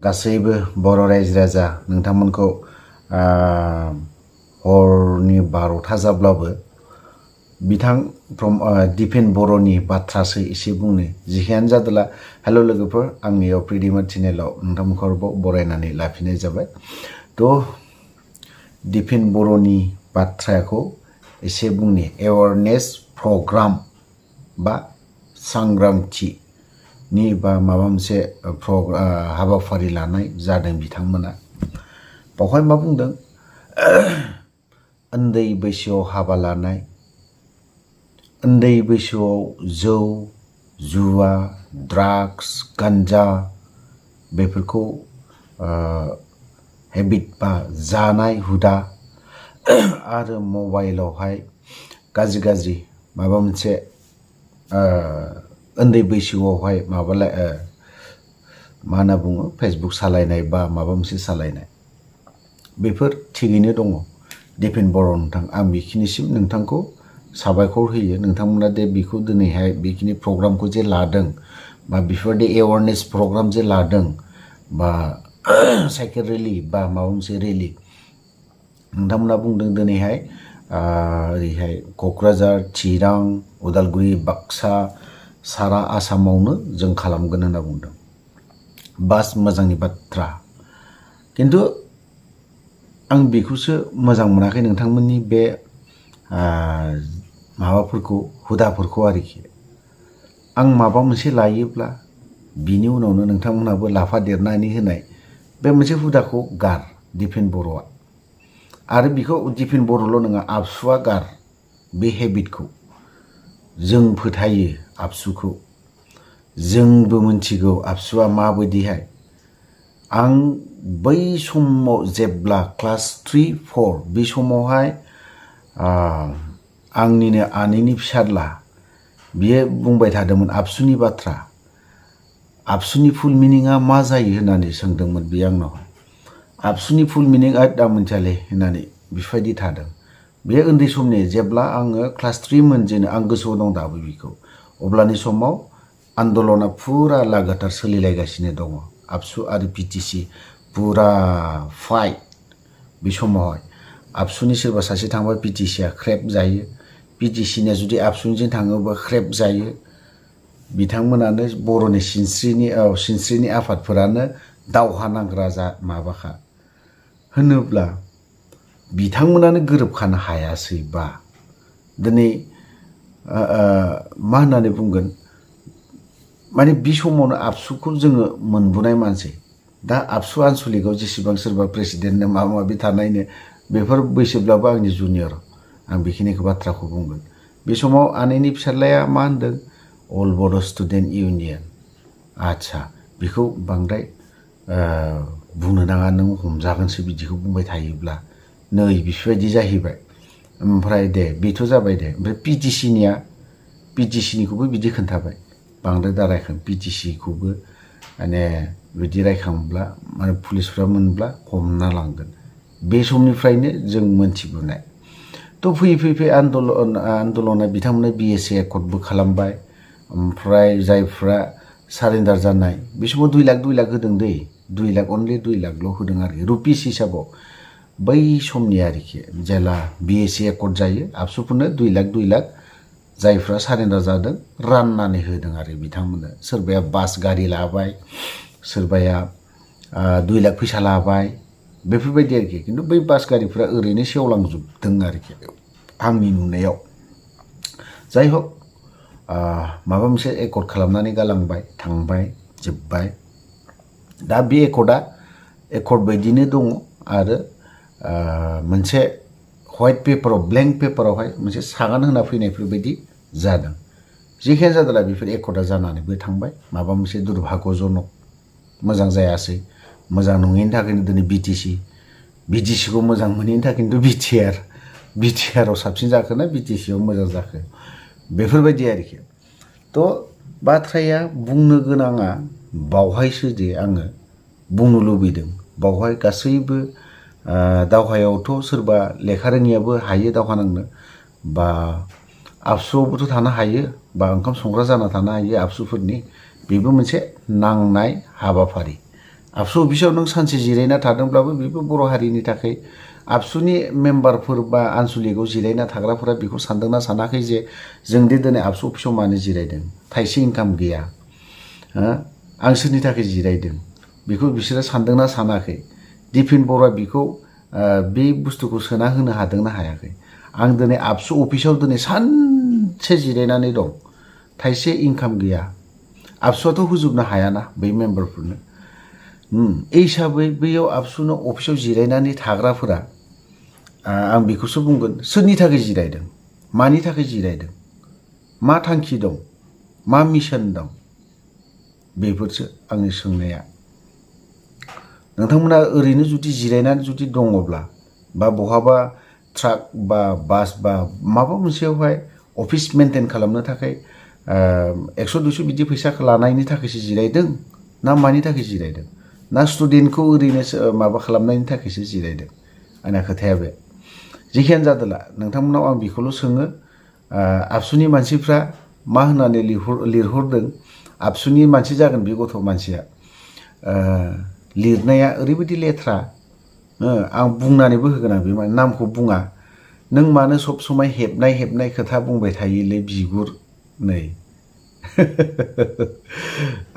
गासैबो बर' रायजो राजा नोंथांमोनखौ हरनि 12टा जाब्लाबो बिथां दिपेन बर'नि बाथ्रासो एसे बुंनो जिखियानो जादोला हेल' लोगोफोर आंनि प्रिडिमार चेनेलाव नोंथांमोनखौ बरायनानै लाफिननाय जाबाय थ' दिपेन बर'नि बाथ्राखौ एसे बुंनि एवारनेस प्रग्राम बा सांग्रांथि नि बा माबा मोनसे हाबाफारि लानाय जादों बिथांमोना बावहाय मा बुंदों उन्दै बैसोआव हाबा लानाय उन्दै बैसोआव जौ जुवा ड्राग्स गान्जा बेफोरखौ हेबिट बा जानाय हुदा आरो मबाइलावहाय गाज्रि माबा मोनसे उन्दै बैसोआवहाय मा होनना बुङो फेसबुक सालायनाय बा माबा मोनसे सालायनाय बेफोर थिगैनो दङ दिपेन बर' नोंथां आं बेखिनिसिम नोंथांखौ साबायखर होयो नोंथांमोना दे बेखौ दिनैहाय बेखिनि प्रग्रामखौ जे लादों बा बेफोरबायदि एवारनेस प्रग्राम जे लादों बा साइकेल रेलि बा माबा मोनसे रेलि नोंथांमोना बुंदों दिनैहाय ओरैहाय क'क्राझार चिरां उदालगुरि बाक्सा सारा आसामावनो जों खालामगोन होनना बुंदों बास मोजांनि बाथ्रा किन्तु आं बेखौसो मोजां मोनाखै नोंथांमोननि बे माबाफोरखौ हुदाफोरखौ आरोखि आं माबा मोनसे लायोब्ला बिनि उनावनो नोंथांमोनहाबो लाफादेरनानै होनाय बे मोनसे हुदाखौ गार दिपेन बर'आ आरो बेखौ दिपेन बर'ल' नङा आबसुआ गार बे हेबिटखौ जों फोथायो आबसुखौ जोंबो मिथिगौ आबसुआ माबायदिहाय आं बै समाव जेब्ला क्लास 3-4 बे समावहाय आंनिनो आनैनि फिसाज्ला बियो बुंबाय थादोंमोन आबसुनि बाथ्रा आबसुनि फुल मिनिङा मा जायो होननानै सोंदोंमोन बियो आंनाव आबसुनि फुल मिनिङा दा मोनथियालै होननानै बेफोरबायदि थादों बे उन्दै समनि जेब्ला आङो क्लास 3 मोनजेनो आं गोसोआव दं दाबो बेखौ अब्लानि समाव आन्दलना फुरा लागातार सोलिलायगासिनो दङ आबसु आरो पिटिसि फुरा फाइट बे समावहाय आबसुनि सोरबा सासे थांबा पिटिसिया ख्रेब जायो पिटिसिनिया जुदि आबसुनिजों थाङोबा ख्रेब जायो बिथांमोनानो बर'नि सिनस्रिनि आफादफोरानो दावहा नांग्रा माबाखा होनोब्ला बिथांमोनानो गोरोबखानो हायासैबा दिनै मा होननानै बुंगोन माने बे समावनो आबसुखौ जोङो मोनबोनाय मानसि दा आबसु आनसलिकआव जेसेबां सोरबा प्रेसिडेन्टनो माबा माबि थानायनो बेफोर बैसोब्लाबो आंनि जुनियर आं बेखिनिखौ बाथ्राखौ बुंगोन बे समाव आनैनि फिसाज्लाया मा होनदों अल बड' स्टुडेन्ट इउनियन आच्छा बेखौ बांद्राय बुंनो नाङा नों हमजागोनसो बिदिखौ बुंबाय थायोब्ला नै बेफोरबायदि जाहैबाय ओमफ्राय दे बेथ' जाबाय दे ओमफ्राय पिटिसिनिखौबो बिदि खोन्थाबाय बांद्राय दा रायखां पिटिसिखौबो माने बिदि रायखांब्ला माने पुलिसफ्रा मोनब्ला हमना लांगोन बे समनिफ्रायनो जों मोनथिबोनाय थ' फैयै आन्दलना बिथांमोना BSA एकर्डबो खालामबाय ओमफ्राय जायफ्रा सारेन्डार जानाय बे समाव 2 लाख होदों दै 2 लाख अनलि 2 लाखल' होदों आरोखि रुपिस हिसाबाव बै समनि आरोखि जेला BSA एकर्ड जायो आबसुफोरनो 2 लाख जायफ्रा सारेन्डार जादों राननानै होदों आरो बिथांमोननो सोरबाया बास गारि लाबाय सोरबाया 2 लाख फैसा लाबाय बेफोरबायदि आरोखि किन्तु बै बास गारिफोरा ओरैनो सेवलांजोबदों आरोखि आंनि नुनायाव जाय हक माबा मोनसे एकर्ड खालामनानै गालांबाय थांबाय जोब्बाय दा बे एकर्ड बायदिनो दङ आरो मोनसे व्हाइट पेपाराव ब्लेंक पेपारावहाय मोनसे सागान होना फैनायफोरबायदि जादों जेखियानो जादोंला बेफोर एकर्डा जानानैबो थांबाय माबा मोनसे दुर्भाग्यजनक मोजां जायासै मोजां नङैनि थाखायनो दिनै बिटिसिखौ मोजां मोनैनि थाखाय खिन्थु बिटिआराव साबसिन जाखो ना बिटिसिआव मोजां जाखो बेफोरबायदि आरोखि थ' बाथ्राया बुंनो गोनाङा बावहायसो जे आङो बुंनो लुबैदों बावहाय गासैबो दावहायावथ' सोरबा लेखा रोङियाबो हायो दावहा नांनो बा आबसुआवबोथ' थानो हायो बा ओंखाम संग्रा जाना थानो हायो आबसुफोरनि बेबो मोनसे नांनाय हाबाफारि आबसु अफिसाव नों सानसे जिरायना थादोंब्लाबो बेबो बर' हारिनि थाखाय आबसुनि मेम्बारफोर बा आनसलिकआव जिरायना थाग्राफोरा बेखौ सानदोंना सानाखै जे जों दि दिनै आबसु अफिसाव मानो जिरायदों थाइसे इनकाम गैया आं सोरनि थाखाय जिरायदों बेखौ बिसोरो सानदोंना सानाखै दिपेन बर'आ बेखौ बे बुस्थुखौ सोना होनो हादोंना हायाखै आं दिनै आबसु अफिसाव दिनै सानसे जिरायनानै दं थाइसे इनकाम गैया आबसुआथ' होजोबनो हायाना बै मेम्बारफोरनो এই हिसाबै बैयाव आबसुनो अफिसाव जिरायनानै थाग्राफोरा आं बेखौसो बुंगोन सोरनि थाखाय जिरायदों मानि थाखाय जिरायदों मा थांखि दं मा मिशन दं बेफोरसो आंनि सोंनाया नोंथांमोना ओरैनो जुदि जिरायनानै जुदि दङब्ला बा बहाबा ट्राक बा बास बा माबा मोनसेयावहाय अफिस मेनटेन खालामनो थाखाय 100-200 बिदि फैसा लानायनि थाखायसो जिरायदों ना मानि थाखाय जिरायदों ना स्टुडेन्टखौ ओरैनो माबा खालामनायनि थाखायसो जिरायदों आंना खोथाया बे जेखियानो जादोला नोंथांमोनाव आं बेखौल' सोङो आबसुनि मानसिफ्रा मा होननानै लिरहरदों आबसुनि मानसि जागोन बे गथ' मानसिया लिरनाया ओरैबायदि लेथ्रा आं बुंनानैबो होगोन आं बे नामखौ बुङा नों मानो सब समाय हेबनाय खोथा बुंबाय थायोलै बिगुर नै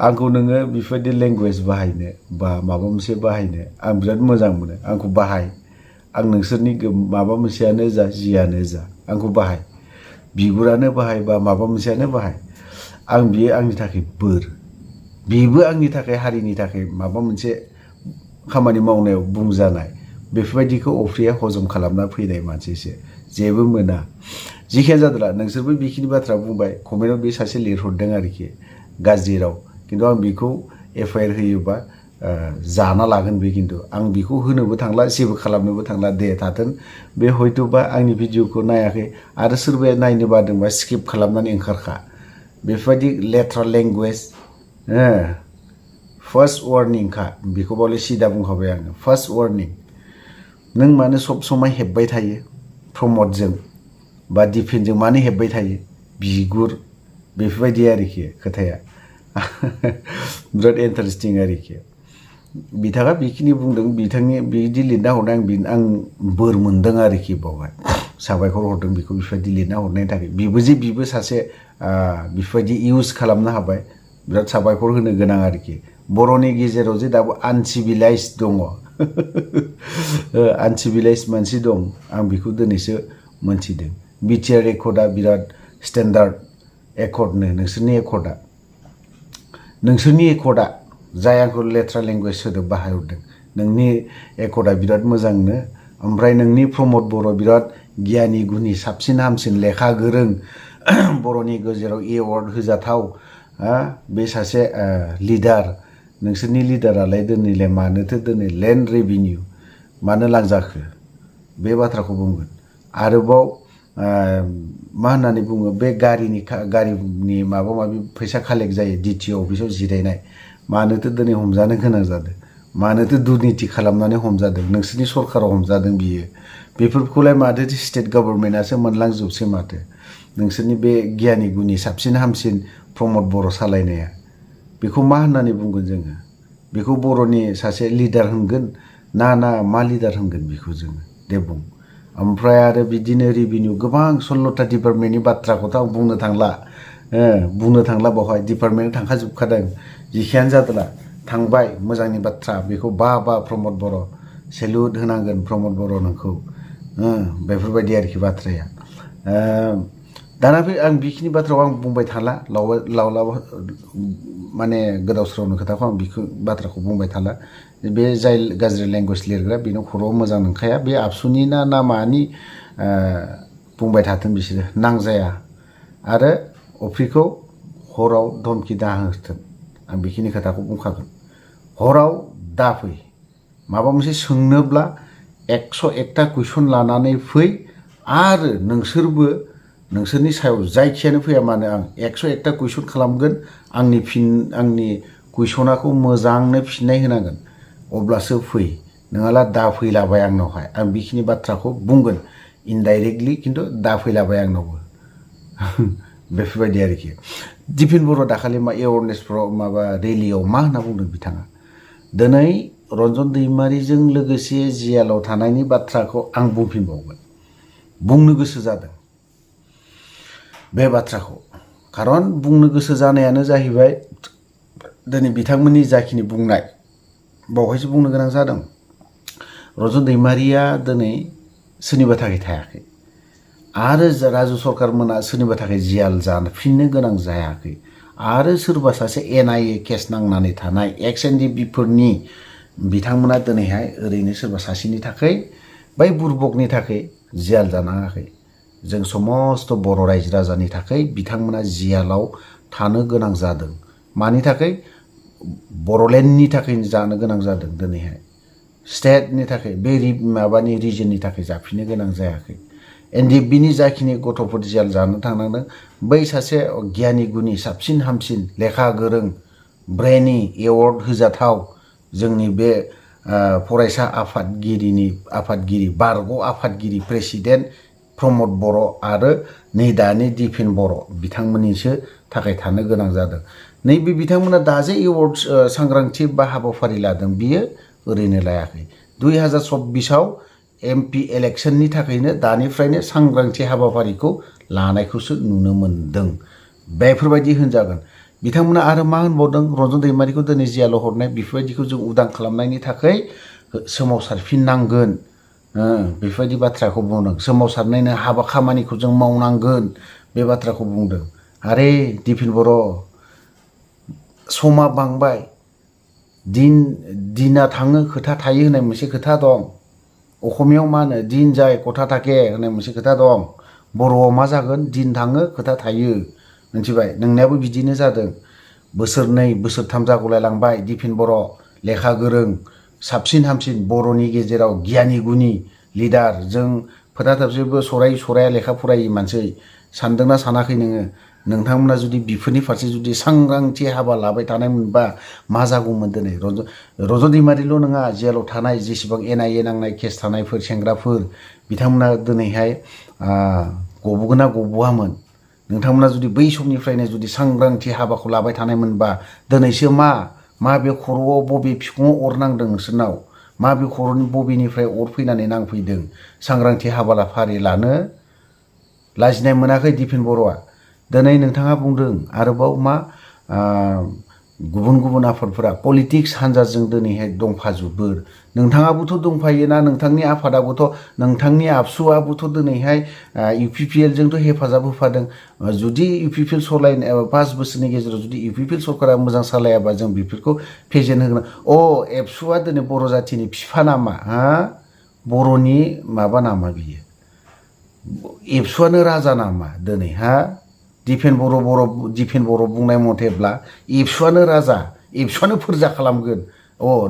आंखौ नोङो बेफोरबायदि लेंगुवेज बाहायनो बा माबा मोनसे बाहायनो आं बिराद मोजां मोनो आंखौ बाहाय आं नोंसोरनि माबा मोनसेयानो जा जियानो जा आंखौ बाहाय बिगुरानो बाहाय बा माबा मोनसेयानो बाहाय आं बियो आंनि थाखाय बोर बेबो आंनि थाखाय हारिनि थाखाय माबा मोनसे खामानि मावनायाव बुंजानाय बेफोरबायदिखौ अफ्रिया हजम खालामना फैनाय मानसिसो जेबो मोना जिखियानो जादोला नोंसोरबो बेखिनि बाथ्रा बुंबाय कमेन्टआव बे सासे लिरहरदों आरोखि गाज्रि राव खिन्थु आं बेखौ एफआइआर होयोबा जाना लागोन बे खिन्थु आं बेखौ होनोबो थांला जेबो खालामनोबो थांला दे थाथों बे हयथ'बा आंनि भिडिअखौ नायाखै आरो सोरबाया नायनो बादोंबा स्किप खालामनानै ओंखारखा बेफोरबायदि लेथ्रा लेंगुवेज फार्स्ट वार्निंखा बेखौ बावले सिदा बुंखाबाय आङो फार्स्ट वार्निं नों मानो सब समाय हेब्बाय थायो प्रमदजों बा दिपेनजों मानो हेब्बाय थायो बिगुर बेफोरबायदि आरोखि खोथाया बिराद इन्टारेस्टिं आरोखि बिथाङा बेखिनि बुंदों बिथांनि बिदि लिरना हरनाय आं बोर मोनदों आरोखि बावहाय साबायखर हरदों बेखौ बेफोरबायदि लिरना हरनायनि थाखाय बिबो सासे बेफोरबायदि इउज खालामनो हाबाय बिराद साबायखर होनो गोनां आरोखि बर'नि गेजेराव जे दाबो आनसिभिलाइज दङ आनसिभिलाइज मानसि दं आं बेखौ दिनैसो मोनथिदों बिटिआर एकर्डआ बिराद स्टेन्डार्ड एकर्डनो नोंसोरनि एकर्डआ जाय आंखौ लेथ्रा लेंगुवेज सोदोब बाहायहरदों नोंनि एकर्डआ बिराद मोजांनो ओमफ्राय नोंनि प्रमद बर' बिराद गियानि गुनि साबसिन हामसिन लेखा गोरों बर'नि गेजेराव एवार्ड होजाथाव बे सासे लिडार नोंसोरनि लिडारालाय दिनैलाय मानोथो दिनै लेन्ड रेभिनिउ मानो लांजाखो बे बाथ्राखौ बुंगोन आरोबाव मा होननानै बुङो बे गारिनि माबा माबि फैसा कालेक्ट जायो डिटिअ अफिसाव जिरायनाय मानोथो दिनै हमजानो गोनां जादों मानोथो दुर्निति खालामनानै हमजादों नोंसोरनि सरकाराव हमजादों बियो बेफोरखौलाय माथो स्टेट गभर्नमेन्टआसो मोनलांजोबसै माथो नोंसोरनि बे गियानि गुनि साबसिन हामसिन प्रमद बर' सालायनाया बेखौ मा होननानै बुंगोन जोङो बेखौ बर'नि सासे लिडार होनगोन ना मा लिडार होनगोन बेखौ जोङो दे बुं ओमफ्राय आरो बिदिनो रेभिनिउ गोबां 16टा डिपार्टमेन्टनि बाथ्राखौथ' आं बुंनो थांला बावहाय डिपार्टमेन्टआव थांखाजोबखादों जिखियानो जादोला थांबाय मोजांनि बाथ्रा बेखौ बा प्रमद बर' सेलुट होनांगोन प्रमद बर' नोंखौ बेफोरबायदि आरोखि बाथ्राया दाना आं बेखिनि बाथ्राखौ आं बुंबाय थाला लावला माने गोदाव सोरावनो खोथाखौ आं बेखौ बाथ्राखौ बुंबाय थाला बे जाय गाज्रि लेंगुवेज लिरग्रा बेनो खर'आव मोजां नंखाया बे आबसुनि ना मानि बुंबाय थाथों बिसोरो नांजाया आरो अफ्रिखौ हराव धमकि दाहोथों आं बेखिनि खोथाखौ बुंखागोन हराव दाफै माबा मोनसे सोंनोब्ला 101टा कुइसन लानानै फै आरो नोंसोरबो नोंसोरनि सायाव जायखियानो फैया मानो आं 101टा कुइसन खालामगोन आंनि कुइसनाखौ मोजांनो फिननाय होनांगोन अब्लासो फै नङाला दाफैलाबाय आंनावहाय आं बेखिनि बाथ्राखौ बुंगोन इनडाइरेक्टलि खिन्थु दाफैलाबाय आंनावबो बेफोरबायदि आरोखि दिपेन बर' दाखालि मा एवारनेस माबा रेलियाव मा होनना बुंदों बिथाङा दिनै रन्जन दैमारिजों लोगोसे जेलाव थानायनि बाथ्राखौ आं बुंफिनबावगोन बुंनो गोसो जादों बे बाथ्राखौ खारन बुंनो गोसो जानायानो जाहैबाय दिनै बिथांमोननि जाखिनि बुंनाय बावहायसो बुंनो गोनां जादों रन्जन दैमारिया दिनै सोरनिबा थाखाय थायाखै आरो राजु सरकार मोना सोरनिबा थाखाय जेल जाफिननो गोनां जायाखै आरो सोरबा सासे NIA केस नांनानै थानाय एक्स NDB-फोरनि बिथांमोना दिनैहाय ओरैनो सोरबा सासेनि थाखाय बै बुरबकनि थाखाय जेल जानाङाखै जों समस्त बर' रायजो राजानि थाखाय बिथांमोना जेलाव थानो गोनां जादों मानि थाखाय बर'लेण्डनि थाखाय जानो गोनां जादों दिनैहाय स्टेटनि थाखाय बे माबानि रिजननि थाखाय जाफिननो गोनां जायाखै NDB-नि जाखिनि गथ'फोर जेल जानो थांनांदों बै सासे गियानि गुनि साबसिन हामसिन लेखा गोरों ब्रेनि एवार्ड होजाथाव जोंनि बे फरायसा आफादगिरि बारग' आफादगिरि प्रेसिडेन्ट प्रमद बर' आरो नै दानि दिपेन बर' बिथांमोननिसो थाखाय थानो गोनां जादों नैबे बिथांमोना दाजे एवार्ड सांग्रांथि बा हाबाफारि लादों बियो ओरैनो लायाखै 2024 MP इलेक्शननि थाखायनो दानिफ्रायनो सांग्रांथि हाबाफारिखौ लानायखौसो नुनो मोनदों बेफोरबायदि होनजागोन बिथांमोना आरो मा होनबावदों रन्जन दैमारिखौ दिनै जेलाव हरनाय बेफोरबायदिखौ जों उदां खालामनायनि थाखाय सोमावसारफिननांगोन बेफोरबायदि बाथ्राखौ बुंदों सोमावसारनायनि हाबा खामानिखौ जों मावनांगोन बे बाथ्राखौ बुंदों आरे दिपेन बर' समा बांबाय दिना थाङो खोथा थायो होननाय मोनसे खोथा दं अखमियाव मा होनो दिन जाय कथा थाके होननाय मोनसे खोथा दं बर'आव मा जागोन दिन थाङो खोथा थायो मिथिबाय नोंनियाबो बिदिनो जादों बोसोरनै बोसोरथाम जागौलायलांबाय दिपेन बर' लेखा गोरों साबसिन हामसिन बर'नि गेजेराव गियानि गुनि लिडार जों फोथाथाबसेबो सराया लेखा फरायै मानसि सानदोंना सानाखै नोंथांमोना जुदि बिफोरनि फारसे जुदि सांग्रांथि हाबा लाबाय थानाय मोनबा मा जागौमोन दिनै रन्जन दैमारिल' नङा जेलाव थानाय जेसेबां NIA नांनाय केस थानायफोर सेंग्राफोर बिथांमोना दिनैहाय गबोगोना गबोआमोन नोंथांमोना जुदि बै समनिफ्रायनो जुदि सांग्रांथि हाबाखौ लाबाय थानाय मोनबा दिनैसो मा बे खर'आव बबे बिखुङाव अर नांदों नोंसोरनाव मा बे खर'नि बबेनिफ्राय अर फैनानै नांफैदों सांग्रांथि हाबाफारि लानो लाजिनाय मोनाखै दिपेन बर'आ दिनै नोंथाङा बुंदों आरोबाव मा गुबुन आफादफोरा पलिटिक्स हान्जाजों दिनैहाय दंफाजोबो नोंथाङाबोथ' दंफायोना नोंथांनि आफादाबोथ' नोंथांनि आबसुआबोथ' दिनैहाय UPPL जोंथ' हेफाजाब होफादों जुदि UPPL सालायनो 5 बोसोरनि गेजेराव जुदि UPPL सरकारा मोजां सालायाबा जों बेफोरखौ फेजेन होगोन एबसुआ दिनै बर' जाथिनि बिफा नामा बर'नि माबा नामा बियो एबसुआनो राजा नामा दिनै दिपेन बर' बुंनाय मथेब्ला एबसुआनो राजा एबसुआनो फोरजा खालामगोन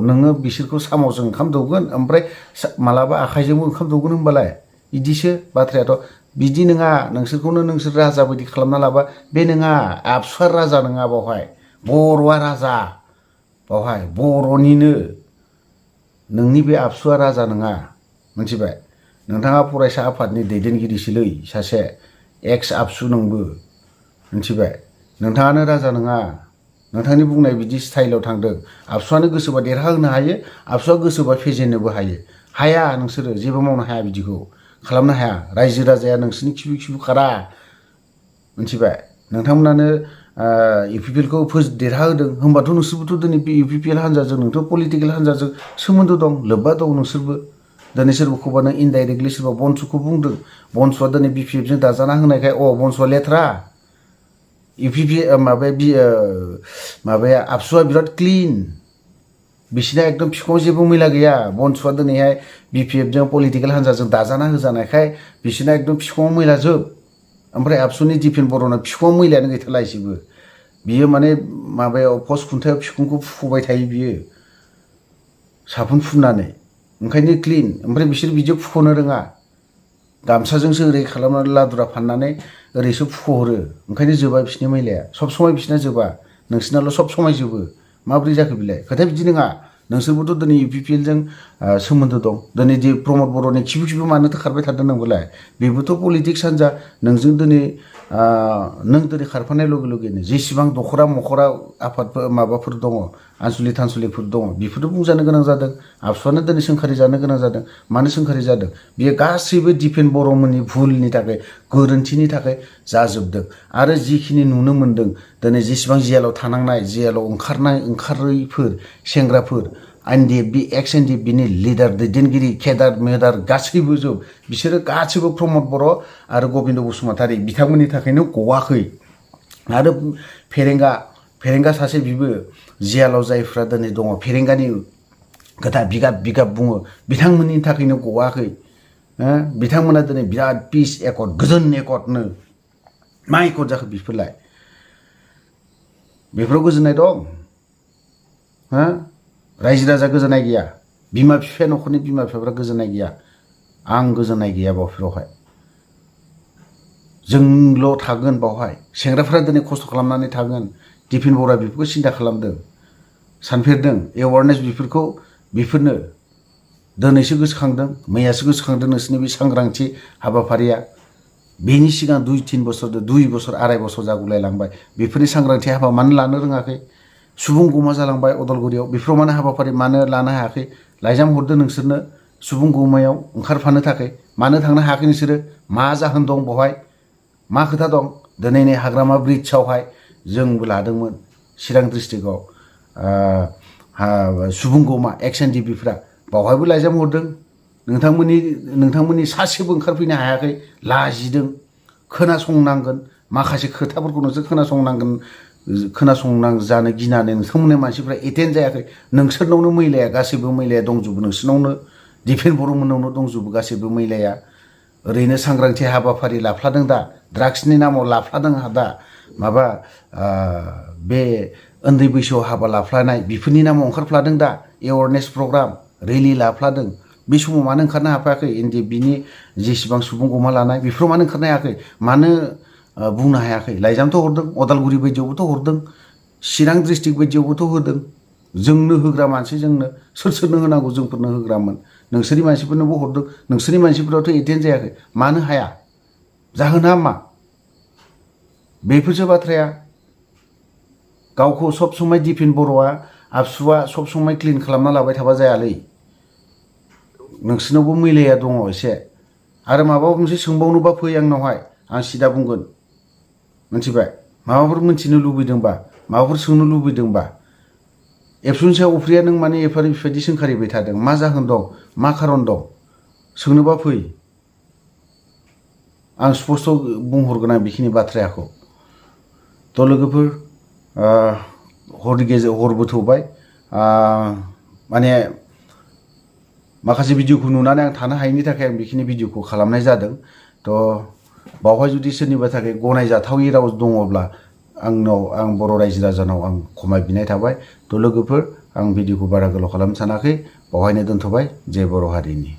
नोङो बिसोरखौ साम'जों ओंखाम दौगोन ओमफ्राय मालाबा आखाइजोंबो ओंखाम दौगोन होनबालाय बिदिसो बाथ्रायाथ' बिदि नङा नोंसोरखौनो नोंसोर राजा बायदि खालामना लाबा बे नङा आबसुआ राजा नङा बावहाय बर'आ राजा बावहाय बर'निनो नोंनि बे आबसुआ राजा नङा मिथिबाय नोंथाङा फरायसा आफादनि दैदेनगिरिसोलै सासे एक्स आबसु नोंबो मिथिबाय नोंथाङानो राजा नङा नोंथांनि बुंनाय बिदि स्टाइलाव थांदों आबसुआनो गोसोबा देरहाहोनो हायो आबसुआ गोसोबा फेजेननोबो हाया नोंसोरो जेबो मावनो हाया बिदिखौ खालामनो हाया रायजो राजाया नोंसोरनि खिबु खारा मिथिबाय नोंथांमोनानो UPPLखौ देरहाहोदों होमबाथ' नोंसोरबोथ' दिनै बे UPPL हान्जाजों नोंथ' पलिटिकेल हान्जाजों सोमोन्दो दं लोब्बा दं नोंसोरबो दिनै सोरखौबा नों इनडाइरेक्टलि सोरबा बनसुखौ बुंदों बनसुआ दिनै BPFजों दाजाना होनायखाय बनसुआ लेथ्रा माबाया आबसुआ बिराद क्लिन बिसिना एकदम बिखुङाव जेबो मैला गैया बनसुआ दिनैहाय BPFजों पलिटिकेल हान्जाजों दाजाना होजानायखाय बिसिना एकदम बिखुङाव मैला जोब ओमफ्राय आबसुनि दिपेन बर'ना बिखुङाव मैलायानो गैथारला एसेबो बियो माने माबायाव पस्ट खुन्थायाव बिखुंखौ फुबाय थायो बियो साफुन फुननानै ओंखायनो क्लिन ओमफ्राय बिसोर बिदि फुख'नो रोङा गामसाजोंसो ओरै खालामनानै लादुरा फाननानै ओरैसो फुख'हरो ओंखायनो जोबा बिसिनि मैलाया सब समाय बिसिना जोबा नोंसिनाल' सब समाय जोबो माब्रै जाखो बिलाय खोथाया बिदि नङा नोंसोरबोथ' दिनै UPPLजों सोमोन्दो दं दिनै प्रमद बर'नि खिबु मानोथो खारबाय थादों नोंबोलाय बेबोथ' पलिटिक्स हान्जा नोंजों दिनै नों दिनै खारफानाय लगे लगेनो जेसेबां दखरा मखरा आफादफोर माबाफोर दङ आनसलिक थानसलिकफोर दङ बेफोरनो बुंजानो गोनां जादों आबसुवानो दिनै सोंखारि जानो गोनां जादों मानो सोंखारि जादों बेयो गासैबो दिपेन बर'मोननि भुलनि थाखाय गोरोन्थिनि थाखाय जाजोबदों आरो जिखिनि नुनो मोन्दों दिनै जेसेबां जेलाव थानांनाय जेलाव ओंखारैफोर सेंग्राफोर एनडिएफ एक्स एनडिएफ बिनि लिडार दैदेनगिरि केदार मेदार गासैबो जोब बिसोरो गासैबो प्रमद बर' आरो गबिन्द बसुमतारी बिथांमोननि थाखायनो गवाखै आरो फेरेंगा सासे बिबो जेलाव जायफ्रा दिनै दङ फेरेंगानि खोथा बिगाब बुङो बिथांमोननि थाखायनो गवाखै बिथांमोना दिनै बिराद पिस एकर्ड गोजोन एकर्डनो मा एकर्ड जाखो बेफोरलाय बेफोराव गोजोननाय दं रायजो राजा गोजोननाय गैया बिमा बिफाया न'खरनि बिमा बिफाफ्रा गोजोननाय गैया आं गोजोननाय गैया बावफोरावहाय जोंल' थागोन बावहाय सेंग्राफ्रा दिनै खस्थ' खालामनानै थागोन दिपेन बर'आ बेफोरखौ सिन्था खालामदों सानफेरदों एवारनेस बेफोरनो दिनैसो गोसोखांदों मैयासो गोसोखांदों नोंसोरनि बे सांग्रांथि हाबाफारिया बेनि सिगां 2-3 बोसोर 2 बोसोर 2.5 बोसोर जागुलायलांबाय बेफोरनि सांग्रांथि हाबा मानो लानो रोङाखै सुबुं गमा जालांबाय अदालगुरियाव बेफोराव मानो हाबाफारि मानो लानो हायाखै लाइजाम हरदों नोंसोरनो सुबुं गमायाव ओंखारफानो थाखाय मानो थांनो हायाखै नोंसोरो मा जाहोन दं बहाय मा खोथा दं दिनै नै हाग्रामा ब्रिजआवहाय जोंबो लादोंमोन चिरां डिस्ट्रिक्टआव सुबुं गमा एक्स एनडिपिफ्रा बावहायबो लाइजाम हरदों नोंथांमोननि सासेबो ओंखारफैनो हायाखै लाजिदों खोनासंनांगोन माखासे खोथाफोरखौ नोंसोर खोनासंजानो गिनानै नोंथांमोननि मानसिफ्रा एटेन्ड जायाखै नोंसोरनावनो मैलाया गासैबो मैलाया दंजोबो नोंसोरनावनो दिपेन बर'मोननावनो दंजोबो गासैबो मैलाया ओरैनो सांग्रांथि हाबाफारि लाफ्लादों दा ड्राग्सनि नामाव लाफ्लादों दा माबा बे उन्दै बैसोआव हाबा लाफ्लानाय बेफोरनि नामाव ओंखारफ्लादों दा एवारनेस प्रग्राम रेलि लाफ्लादों बे समाव मानो ओंखारनो हाफायाखै एनडिएफबिनि जेसेबां सुबुं गमा लानाय बेफोराव मानो ओंखारनो हायाखै मानो बुंनो हायाखै लाइजामथ' हरदों अदालगुरि बायदियावबोथ' हरदों चिरां डिस्ट्रिक्ट बायदियावबोथ' होदों जोंनो होग्रा मानसि जोंनो सोरनो होनांगौ जोंफोरनो होग्रामोन नोंसोरनि मानसिफोरनोबो हरदों नोंसोरनि मानसिफोराथ' एटेन्ड जायाखै मानो हाया जाहोना मा बेफोरसो बाथ्राया गावखौ सब समय दिपेन बर'आ आबसुआ सब समय क्लिन खालामना लाबाय थाबा जायालै नोंसोरनावबो मैलाया दङ एसे आरो माबा मोनसे सोंबावनोबा फै आंनावहाय आं सिदा बुंगोन मिथिबाय माबाफोर मिथिनो लुबैदोंबा माबाफोर सोंनो लुबैदोंबा एबसुन्सिया अफ्रिया नों माने बेफोरबायदि सोंखारिबाय थादों मा जाहोन दं मा खारन दं सोंनोबा फै आं स्पस्ट बुंहरगोन आं बेखिनि बाथ्राखौ थ' लोगोफोर हरबो थौबाय माने माखासे भिडिअखौ नुनानै आं थानो हायैनि थाखाय आं बेखिनि भिडिअखौ खालामनाय जादों थ' बावहाय जुदि सोरनिबा थाखाय गनायजाथावि राव दङब्ला आं बर' रायजो राजानाव आं खमाय बिनाय थाबाय थ' लोगोफोर आं भिडिअखौ बारा गोलाव खालामनो सानाखै बावहायनो दोनथ'बाय जय बर' हारिनि